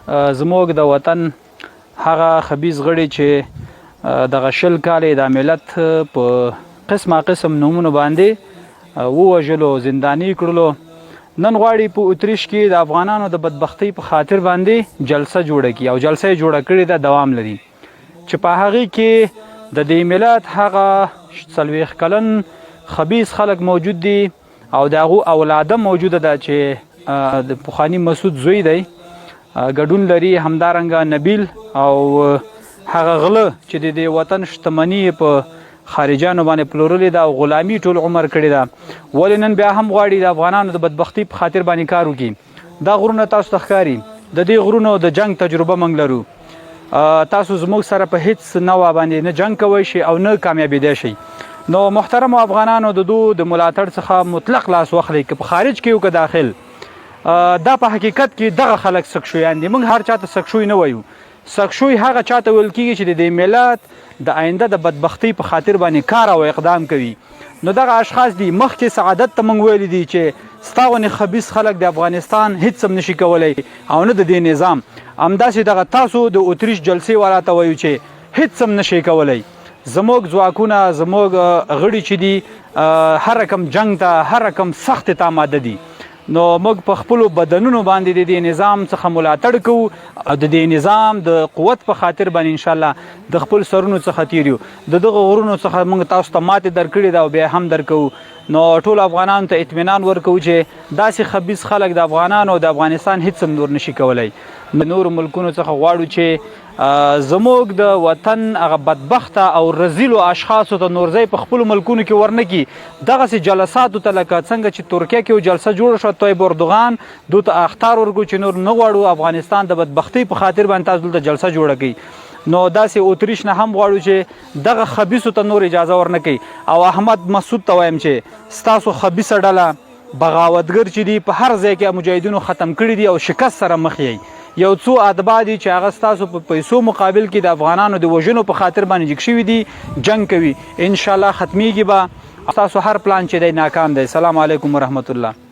زموږ د وطن هغه خبیث غړي چې دغه 20 کاله د ملت په قسمه قسم نومونو باندې ووژلو، زنداني کړلو، نن غواړي په اتریش کې د افغانانو د بدبختۍ په خاطر باندې جلسه جوړه کړي او جلسه یې جوړه کړې ده، دوام لري چې په هغې کې د دې ملت هغه 40 کلن خبیث خلک موجود دي او د هغو اولاده موجوده ده چې د پخواني مسعود زوی دی، ګډون لري. همدارنګه نبیل او هغه غله چې د دې وطن شتمني په خارجانو باندې پلورلې ده او غلامي ټول عمر کړې ده، ولې نن بیا هم غواړي د افغانانو د بدبختۍ په خاطر باندې کار وکړي. دا غرونه تاسو ته ښکاري، د دې غرونو د جنگ تجربه موږ لرو. تاسو زموږ سره په هیڅ نوع باندې نه جنگ کوی شئ او نه کامیابېدی شئ. نو محترمو افغانانو، د دوی د ملاتړ څخه مطلق لاس واخلئ، که په خارج کې او که داخل. دا په حقیقت کې دغه خلک سکشویان دي. موږ هر چاته سکشوی نه وایو. سکشوی هغه چاته ویل کیږي چې د دې ملت د آینده د بدبختۍ په خاطر باندې کار او اقدام کوي. نو دغه اشخاص دي. مخکې سعادت ته موږ ویلي دي چې ستا غوندې خبیث خلک د افغانستان هیڅ هم نشي کولی او نه د دې نظام. همداسې دغه تاسو د اتریش جلسې والا ته وایو چې هیڅ هم نشي کولی. زموږ ځواکونه، زموږ غړي چې دي، هر رقم جنگ ته، هر رقم سخت ته آماده دي. نو موږ په خپلو بدنونو باندې د دې نظام څخه ملاتړ کوو او د دې نظام د قوت په خاطر باندې ان شاء الله د خپل سرونو څخه تیر یو. د دغه غرونو څخه موږ تاسو ته ماتې درکړې ده او بیا هم درکوو. نو ټول افغانانو ته اطمینان ورکوو چې داسې خبیث خلک د افغانانو او د افغانستان هیڅ هم نور نشي کولای. نورو ملکونو څخه غواړو چې زموږ د وطن هغه بدبخته او رزیلو اشخاصو ته نور ځای په خپلو ملکونو کې ورنه کړي، دغسې جلساتو ته، لکه څنګه چې ترکیه کې یو جلسه جوړه شوه، طیب اردوغان دوی ته اخطار ورکړو چې نور نه غواړو افغانستان د بدبختۍ په خاطر باندې تاسو دلته جلسه جوړه کړئ. نو داسې اتریش نه هم غواړو چې دغه خبیثو ته نور اجازه ورنه کړي. او احمد مسعود ته وایم چې ستاسو خبیثه ډله بغاوتګر چې دي، په هر ځای کې مجاهدینو ختم کړي دي او شکست سره مخ یئ. یو څو اتباع دي چې هغه ستاسو په پیسو مقابل کې د افغانانو د وژنو په خاطر باندې جګ شوي دي، جنګ کوي. ان شاء الله ختمیږي به. تاسو هر پلان چې دی ناکام دی. سلام علیکم ورحمت الله.